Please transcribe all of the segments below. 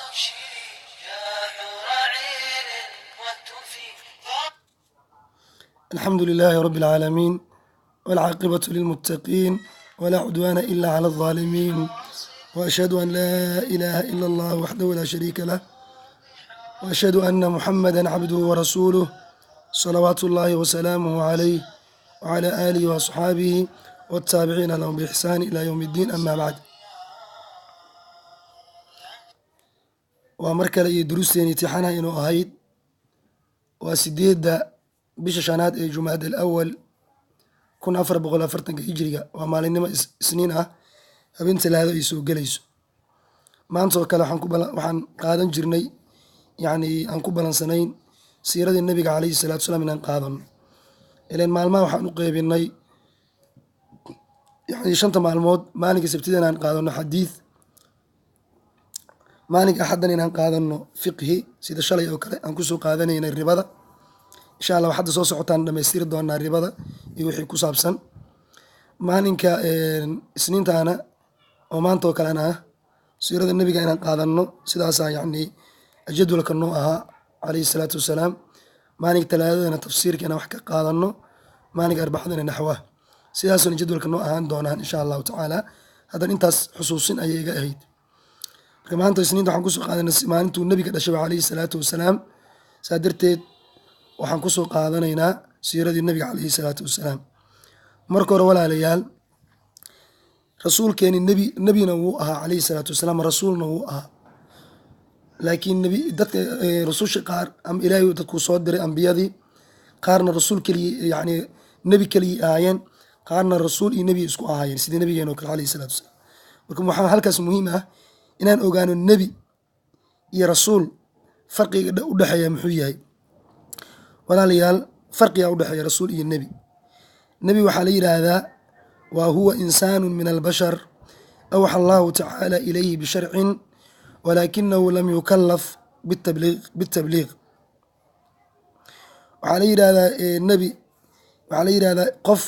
أبشري يا حور عين وأنتم في الحمد لله رب العالمين، والعاقبة للمتقين، ولا عدوان إلا على الظالمين، وأشهد أن لا إله إلا الله وحده لا شريك له، وأشهد أن محمدا عبده ورسوله، صلوات الله وسلامه عليه وعلى آله وأصحابه والتابعين لهم بإحسان إلى يوم الدين. أما بعد، waa mar kale iyo duruusteeni imtixaanaha inuu ahayd. Waa 8-da bisha shanaad ee Jumaad al Awal 1440-ka Hijriga. Waa maalinimo Isniin ah, habeen Talaado ay soo gelayso. Maanta oo kale waxaan qaadan jirnay, yacni aan ku balansanayn, siiradii Nabiga calayhi salaatu salaam inaan qaadano. Ileen maalmaha waxaan u qeybinay, yacni shanta maalmood, maalinka Sabtida inaan qaadano xadiid, maalinka Axaddan inaan qaadano fiqhi, sida shalay oo kale aan kusoo qaadanaynay ribada. Insha Allah hadda soo socotaan dhamaystiri doonaa ribada iyo wixii ku saabsan. Maalinka Isniintaana oo maanta oo kalena ah siirada Nebiga inaan qaadano. Sidaasaa yacni jadwalka noo ahaa calayhi salaatu wasalaam. Maalinka Talaadadana tafsiirka inaan wax ka qaadano, maalinka Arbacadana naxwaha. Sidaasuna jadwalka noo ahaan doonaan insha Allahu tacaala. Haddana intaas xusuusin ayay iga ahayd. Marka maanta Isniinta waxaan kusoo qaadanay maalintuu Nebiga dhashay calayhi salaatu wasalaam. Saa darteed waxaan kusoo qaadanaynaa siiradii Nebiga calayhi salaatu wasalaam. Marka hore, walaalayaal, rasuulkeeni nebi, nebina wuu ahaa calayhi salaatu wasalaam, rasuulna wuu ahaa. Laakiin nebi dadka rususha qaar ama Ilaahay dadkuu soo diray ambiyadii qaarna rasuul keliya, yacni nebi keligii ahaayeen, qaarna rasuul iyo nebi isku ahaayeen, sidii nabigeena oo kale calayhi salaatu wasalaam. Marka waxaa halkaas muhiim ah inaan ogaano nebi iyo rasuul farqiga u dhexeeya muxuu yahay. Walaalayaal, farqiga u dhexeeya rasuul iyo nebi: nebi waxaa la yidhaahdaa waa huwa insaanu min albashar awxa Allahu tacaala ilayhi bisharcin walaakinahu lam yukalaf bitabliiq. Waxaa la yidhahdaa nebi, waxaa la yidhahdaa qof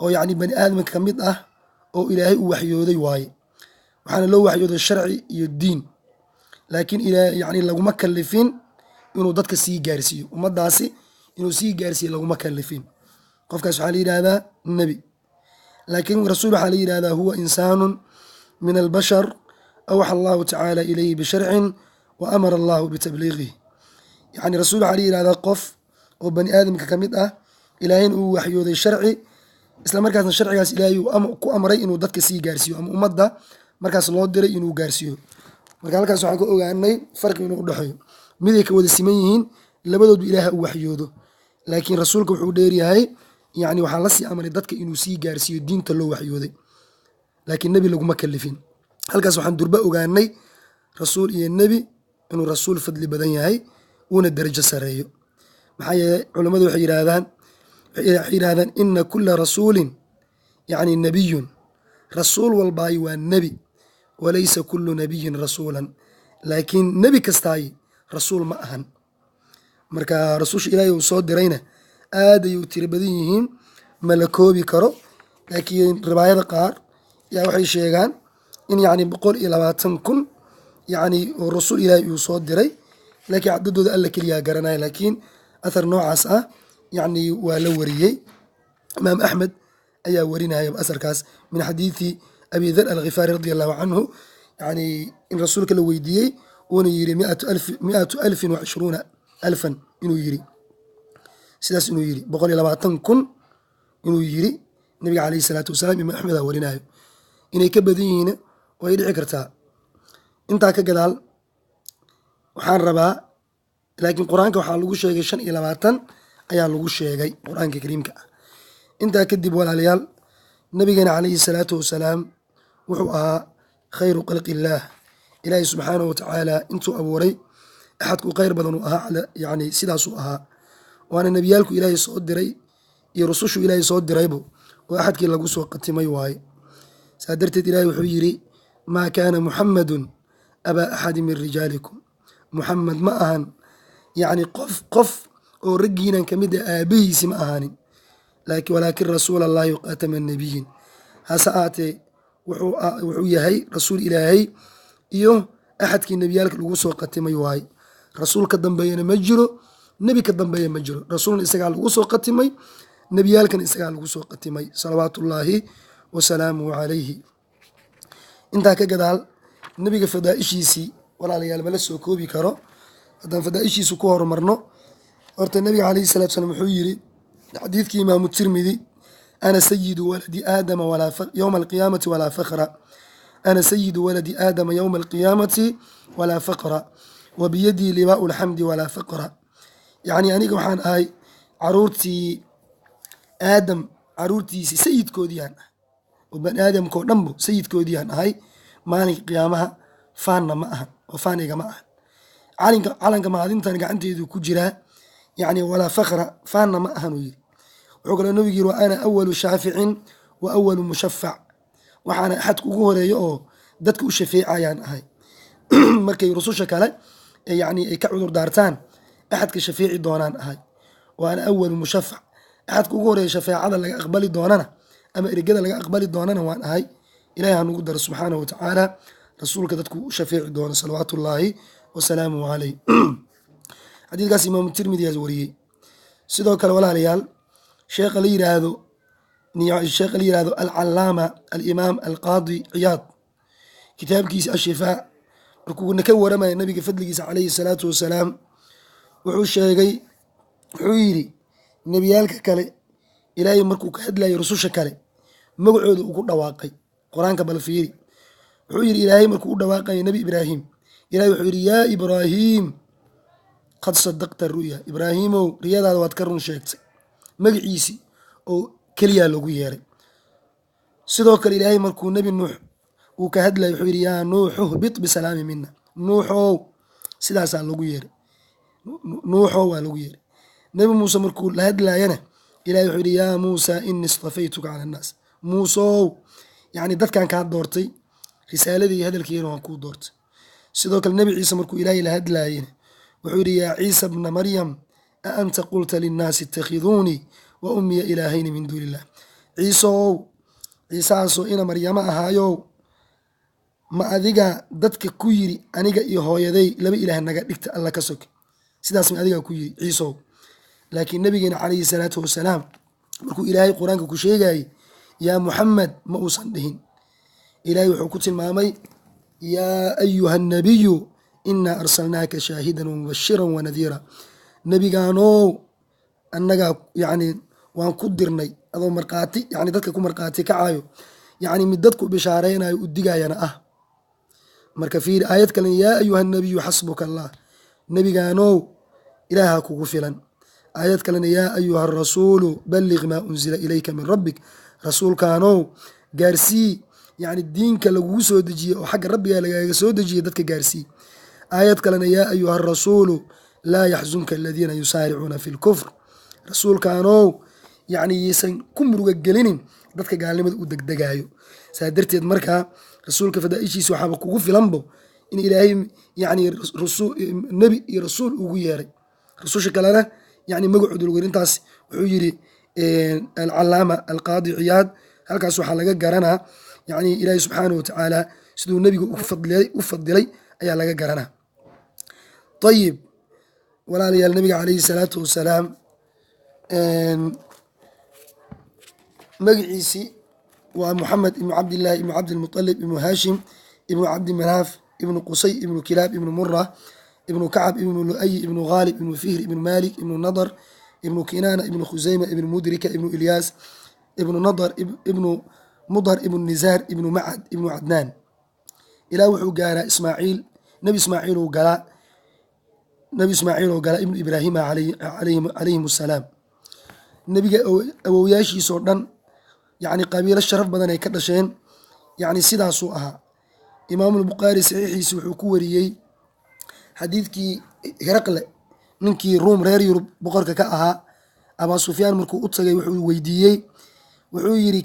oo yacni bani aadamka ka mid ah oo Ilaahay u waxyooday waaye. Waxaana loo waxyooday sharci iyo diin, laakiin yani laguma kalifin inuu dadka sii gaarsiiyo, ummaddaasi inuu sii gaarsiiyo laguma kalifin. Qofkaas waxaa la yidhahdaa nebi. Laakiin rasuul waxaa la yidhahdaa huwa insaanu min albashar awxa Allahu tacaala ilayhi bisharcin wa amara Allahu bitabliiqihi. Yacni rasuul waxaa la yidhahdaa qof oo bani aadamka ka mid ah, Ilaahayna uu waxyooday sharci, isla markaasna sharcigaas Ilaahay uu ku amray inuu dadka sii gaarsiiyo ama ummadda markaas loo diray inuu gaarsiiyo. Marka halkaas waxaan ka ogaanay farqi inuu udhexeeyo. Miday ka wada siman yihiin, labadoodu Ilaaha u waxyoodo, laakiin rasuulka wuxuu dheeryahay, yacni waxaa la sii amray dadka inuu sii gaarsiiyo diinta loo waxyooday, laakiin nebi laguma kalifin. Halkaas waxaan durba ogaanay rasuul iyo nebi inuu rasuul fadli badan yahay, uuna darajo sareeyo. Maxaa yeelay culammadu waxay yidhahdaan ina kula rasuulin yacni nabiyun, rasuul walbaayi waa nebi, walaysa kulu nabiyin rasuulan, laakiin nebi kastaayi rasuul ma ahan. Marka rasuusha Ilaahay uu soo dirayna aad ayay u tiro badan yihiin, ma la koobi karo. Laakiin riwaayada qaar yaa waxay sheegaan in yacni 120,000 yacni oo rasuul Ilaahay uu soo diray, laakiin cadadooda Alla keliyaa garanaya. Laakiin athar noocaas ah yacni waa la wariyey. Imaam Axmed ayaa warinaya asarkaas min xadiidi Abi Dhar Alghifaari radi Allahu canhu, yani in rasuulka la weydiiyey uuna yiri 100,000 wa 20,000 inuu yiri, sidaas inuu yiri, 120,000 inuu yiri Nabiga calayhi salaatu wasalaam. Imaam Axmed aa warinayo. Inay ka badan yihiin way dhici kartaa. Intaa ka gadaal waxaan rabaa, laakiin Qur-aanka waxaa lagu sheegay 25 ayaa lagu sheegay Qur-aanka Kariimka ah. Intaa kadib, walaalayaal, nabigeena calayhi salaatu wasalaam wuxuu ahaa khayru khalqi illaah. Ilaahay subxaanahu watacaala intuu abuuray axadku khayr badan uu ahaa, yani sidaasuu ahaa. Waana nebiyaalku Ilaahay soo diray iyo rusushu Ilaahay soo diraybo oo axadkii lagu soo qatimay waaye. Saa darteed Ilahay wuxuu yidhi: maa kaana Muxamadun abaa axadi min rijaalikum. Muxamed ma ahan yacni qof oo raggiinan kamid ah aabihiisi ma ahaanin, walaakin rasuul Allahi khaatama annabiyiin. Hase ahaatee wuxuu yahay rasuul Ilaahay iyo Axadkii nebiyaalka lagu soo qatimay waaye. Rasuul ka dambeeyana ma jiro, nebi ka dambeeya ma jiro. Rasuulna isagaa lagu soo qatimay, nebiyaalkana isagaa lagu soo qatimay, salawaatullaahi wasalaamuhu calayhi. Intaa ka gadaal, nebiga fadaaishiisii, walaalayaal, mala soo koobi karo. Haddaan fadaaishiisu ku horumarno, horta nebiga calayhi salatu salam wuxuu yiri xadiidkii Imaamu Tirmidi: "Ana sayidu waladi Aadama yowma alqiyaamati walaa fakra, ana sayidu waladi Aadama yowma alqiyaamati walaa faqra, wa biyadii libaau lxamdi walaa faqra." Yacni aniga waxaan ahay caruurtii Aadam, caruurtiisii sayidkoodiiyaan ahay, oo bani aadamkao dhanbo sayidkoodiiyaan ahay maalinka qiyaamaha. Faanna ma ahan oo faaniga ma ahan. Calinka, calanka mahadintan gacanteedu ku jiraa, yacni walaa fakra, faanna ma ahan uu yiri. Wuxuu kaloo nabigu yiri: "Wa ana awalu shaaficin wa awalu mushafac." Waxaana axadka ugu horeeya oo dadka u shafeecayaan ahay. Markay rususha kale yacni ay ka cudur daartaan, axadka shafeeci doonaan ahay. Wa ana awalu mushafac, axadka ugu horeeya shafeecada laga aqbali doonana ama ergada laga aqbali doonana waan ahay. Ilahay ha nugu daro subxaanahu watacaala rasuulka dadku u shafeeci doono, salawaatullaahi wasalaamuhu caleyh. Xadiidkaas Imaamu Tirmidiyaas wariyey. Sidoo kale, walaalayaal, sheekha la yihahdo Alcalaama Alimaam Alqaadi Ciyaad, kitaabkiisa Ashifaa markuuna ka waramaya nabiga fadligiisa calayhi salaatu wasalaam, wuxuu sheegay, wuxuu yidhi: nebiyaalka kale Ilaahay markuu ka hadlayay, rususha kale magacooda ugu dhawaaqay Qur-aanka, bal fiiri, wuxuu yidhi Ilaahay markuu u dhawaaqaya Nebi Ibraahim, Ilahay wuxuu yidhi: "Yaa Ibraahiim, qad sadaqta ru'ya." Ibraahiimow, riyadaada waad ka run sheegtay. Magaciisi oo keliyaa lagu yeeray. Sidoo kale Ilaahay markuu Nebi Nuux uu ka hadlayay, wuxuu yidhi: "Yaa Nuuxu hbit bisalaami mina." Nuuxow, sidaasaa lagu yeeray. Nuuxow waa lagu yeeray. Nebi Muuse markuu la hadlaayana, Ilahay wuxuu yidhi: "Yaa Muusa, ini istafaytuka cala annaas." Muusow, yacni dadkan kaa doortay, risaaladii iyo hadalkiina waan kuu doortay. Sidoo kale Nebi Ciise markuu Ilaahay la hadlaayena, wuxuu yidhi: "Yaa Ciisa bna Maryam, a anta qulta linnaasi ittakhiduunii wa ummiya ilaahayni min duuni illah?" Ciisow, Ciisahaasoo ina Maryamo ahaayow, ma adiga dadka ku yiri aniga iyo hooyaday laba ilaah naga dhigta Alla ka soke? Sidaas ma adigaa ku yiri, Ciisow? Laakiin nabigeena calayhi salaatu wasalaam markuu Ilaahay Qur-aanka ku sheegayey, "Yaa Muxamed" ma uusan dhihin. Ilaahay wuxuu ku tilmaamay: "Yaa ayuha nabiyu, inaa arsalnaaka shaahidan wamubashiran wanadiira." Nebigaanow, annagaa yacni waan ku dirnay adoo markhaati, yani dadka ku markhaati kacayo, yacni mid dadku bishaareynayo, u digayana ah. Marka fiiri aayad kalen: "Yaa ayuha nabiyu, xasbuka Allah." Nebigaanow, Ilaaha kugu filan. Aayad kalena: "Yaa ayuha arasuulu, balliq maa unzila ilayka min rabbik." Rasuulkaanow, gaarsii yacni diinka lagugu soo dejiyey oo xagga Rabbiga lagaaga soo dejiyey, dadka gaarsii. Aayad kalena: "Yaa ayuha arasuulu, laa yaxzunka aladiina yusaaricuuna fi lkufr." Rasuulkaanow, yacni yaysan ku muruga gelinin dadka gaalnimada u degdegaayo. Saa darteed markaa rasuulka fadaaishiisa waxaaba kugu filanbo in Ilaahay yani nebi iyo rasuul ugu yeeray, rususha kalena yani magacooda lagu intaas. Wuxuu yidhi Alcalaama Alqaadi Ciyaad, halkaas waxaa laga garanaa yani Ilaahay subxaanahu watacaala siduu nebiga u fadilay ayaa laga garanaa. Ayib, walaalayaal, nabiga calayhi salaatu wasalaam magaciisi waa Muxamed ibnu Cabdillahi ibnu Cabdilmutalib ibnu Haashim ibnu Cabdi Manaaf ibnu Qusay ibnu Kilaab ibnu Mura ibnu Kacab ibnu Lu'ay ibnu Khaalib ibnu Fihr ibnu Malik ibnu Nadar ibnu Kinaana ibnu Khuseyma ibnu Mudrika ibnu Ilyaas ibnu Nadar ibnu Mudar ibnu Nizaar ibnu Macad ibnu Cadnaan, ilaa wuxuu gaaraa Ismaaciil. Nebi Ismaaciil uu galaa, Nebi Ismaaciil oo galaa ibnu Ibraahima calayhim assalaam. Nebiga awowyaashiisoo dhan yacni qabiilo sharaf badan ay ka dhasheen, yacni sidaasuu ahaa. Imaamulbukhaari saxiixiisi wuxuu ku wariyey xadiidkii Hiraqle, ninkii Ruum, reer Yurub boqorka ka ahaa. Abaa Sufyaan markuu u tagay, wuxuu weydiiyey, wuxuu yidhi: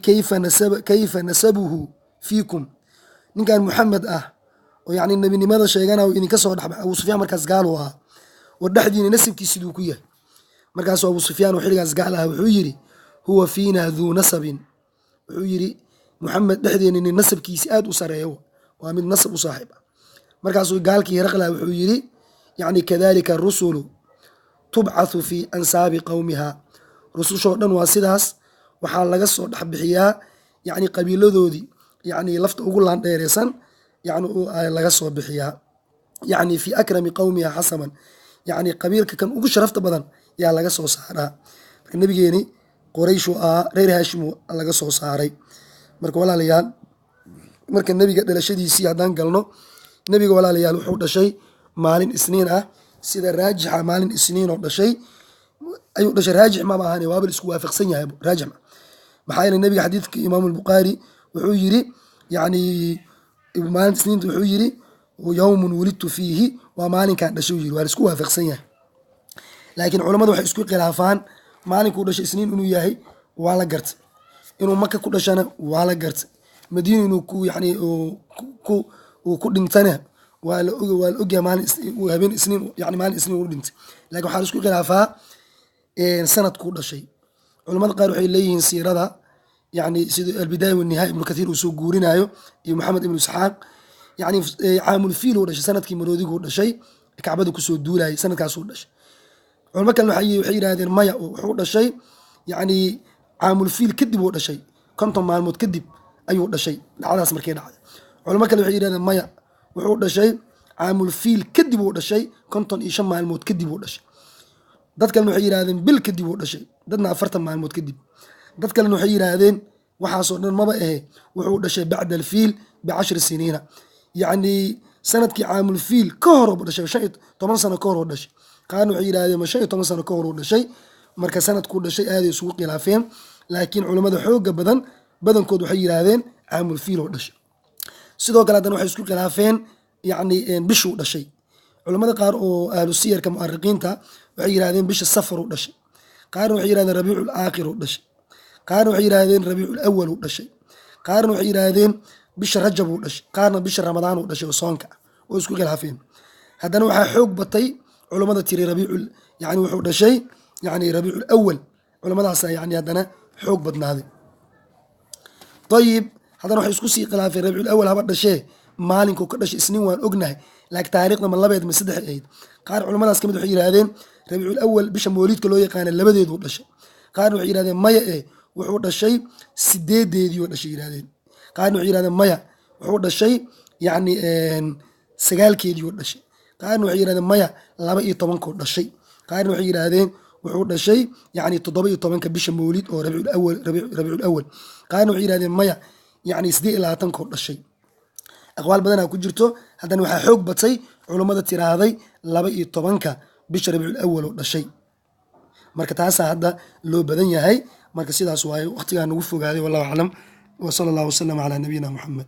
"Kayfa nasabuhu fiikum?" Ninkan Muxamed ah oo yacni nebinimada sheeganayo idinka soo dhexbaxay. Abuu Sufyaan markaas gaal uu ahaa. War, dhexdiina nasabkiis siduu ku yahay? Markaasuu Abuu Sufyaan oo xilligaas gaal ah wuxuu yidhi: "Huwa fiina duu nasabin." Wuxuu yidhi: "Muxamed dhexdeena nin nasabkiisi aad u sareeyo, waa mid nasab u saaxiib ah." Markaasuu gaalkii Hiraqla wuxuu yidhi yacni kadalika rusulu tubcathu fii ansaabi qowmiha, rusushoo dhan waa sidaas, waxaa laga soo dhex bixiyaa yacni qabiiladoodii, yacni lafta ugu laandheereysan yacni laga soo bixiyaa, yacni fii akrami qowmiha xasaban, yacni qabiilka kan ugu sharafta badan yaa laga soo saaraa. Marka nabigeeni Qorayshuu ahaa, reer Haashimuu laga soo saaray. Marka walaalayaal, marka nebiga dhalashadiisii haddaan galno, nebiga walaalayaal wuxuu dhashay maalin Isniin ah, sida raajixa maalin Isniin oo dhashay ayuu dhashay. Raajix maba ahane, waaba la isku waafaqsan yahay raajix. Maxaa yeelay nebiga xadiidka Imaamu Albukhaari wuxuu yiri yacni maalinta Isniinta wuxuu yiri yowmun wulidtu fiihi, waa maalinkaan dhashay uu yiri, waa la isku waafaqsan yahay. Laakiin culammadu waxay isku khilaafaan maalinkuu dhashay Isniin inuu yahay waa la gartay, inuu Maka ku dhashana waa la gartay, Madiina inuu ku yani uu ku dhintana waa la og, waa la ogyahay maalin habeen Isniin, yani maalin Isniin uu dhintay. Laakiin waxaa la isku khilaafaa sanadkuu dhashay. Culamada qaar waxay leeyihiin siirada, yani sida Albidaaya Wanihaaya Ibnu Kathiir uu soo guurinayo iyo Maxamed Ibnu Isxaaq, yani caamulfiil uu dhashay, sanadkii maroodiguu dhashay, Kacbada kusoo duulayay, sanadkaasuu dhashay. Culamo kalena waxay yidhahdeen maya, wuxuu dhashay yani caamulfiil kadib uu dhashay, 50 maalmood kadib ayuu dhashay dhacdaas markay dhacday. Culamo kale waxay yidhahdeen maya, wuxuu dhashay caamulfiil kadib uu dhashay, 55 maalmood kadib uu dhashay. Dad kalena waxay yidhahdeen bil kadib uu dhashay, dadna 40 maalmood kadib. Dad kalena waxay yidhaahdeen waxaasoo dhan maba ahe, wuxuu dhashay bacda alfiil b10 siniina, yacni sanadkii caamulfiil ka hor uu dhashay, 15 sano ka hor uu dhashay. Qaarna waxay yidhahdeen ma 15 sano ka hor uu dhashay. Marka sanadkuu dhashay aaday isugu khilaafeen, laakiin culammada xooga badan badankood waxay yidhaahdeen caamulfiil uu dhashay. Sidoo kale haddana waxay isku khilaafeen yacni bishuu dhashay. Culammada qaar oo ahlu siyarka mu'ariqiinta waxay yidhahdeen bisha Safar uu dhashay, qaarna waxay yidhahdeen Rabiicul Aakhir uu dhashay, qaarna waxay yidhahdeen Rabiicul Awal uu dhashay, qaarna waxay yidhaahdeen bisha Rajab uu dhashay, qaarna bisha Ramadaan uu dhashay oo soonka ah oo isku khilaafeen. Haddana waxaa xoog batay culammada tiri rabiicul yani wuxuu dhashay yani Rabiicul Awal, culamadaasa yani haddana xoog badnaaday. Ayib, haddana waxay isku sii khilaafeen Rabiicul Awal haba dhashee, maalinkuu ka dhashay Isniin waan ognahay, laakiin taariikhda ma labeed ma saddex ahayd? Qaar culamadaas kamid waxay yidhahdeen Rabiicul Awal bisha mooliidka loo yaqaana labadeeduu dhashay. Qaarna waxay yidhahdeen maya eh, wuxuu dhashay sideedeedii oo dhashay yidhahdeen. Qaarna waxay yidhahdeen maya, wuxuu dhashay yacni sagaalkeedii oo dhashay. Qaarna waxay yidhahdeen maya, 12-kuu dhashay. Qaarna waxay yidhaahdeen wuxuu dhashay yacni 17-ka bisha mawlid oo Rabiicul Awal, Rabiicul Awal. Qaarna waxay yidhahdeen maya, yacni 28-kuu dhashay. Aqwaal badanaa ku jirto. Haddana waxaa xoog batay culummada tiraahday 12-ka bisha Rabiicul Awal oo dhashay. Marka taasaa hadda loo badan yahay. Marka sidaas waaye, waqtigaa nagu fogaaday. Wallahu aclam, wa sala allahu wasalam calaa nabiyina Muxamed.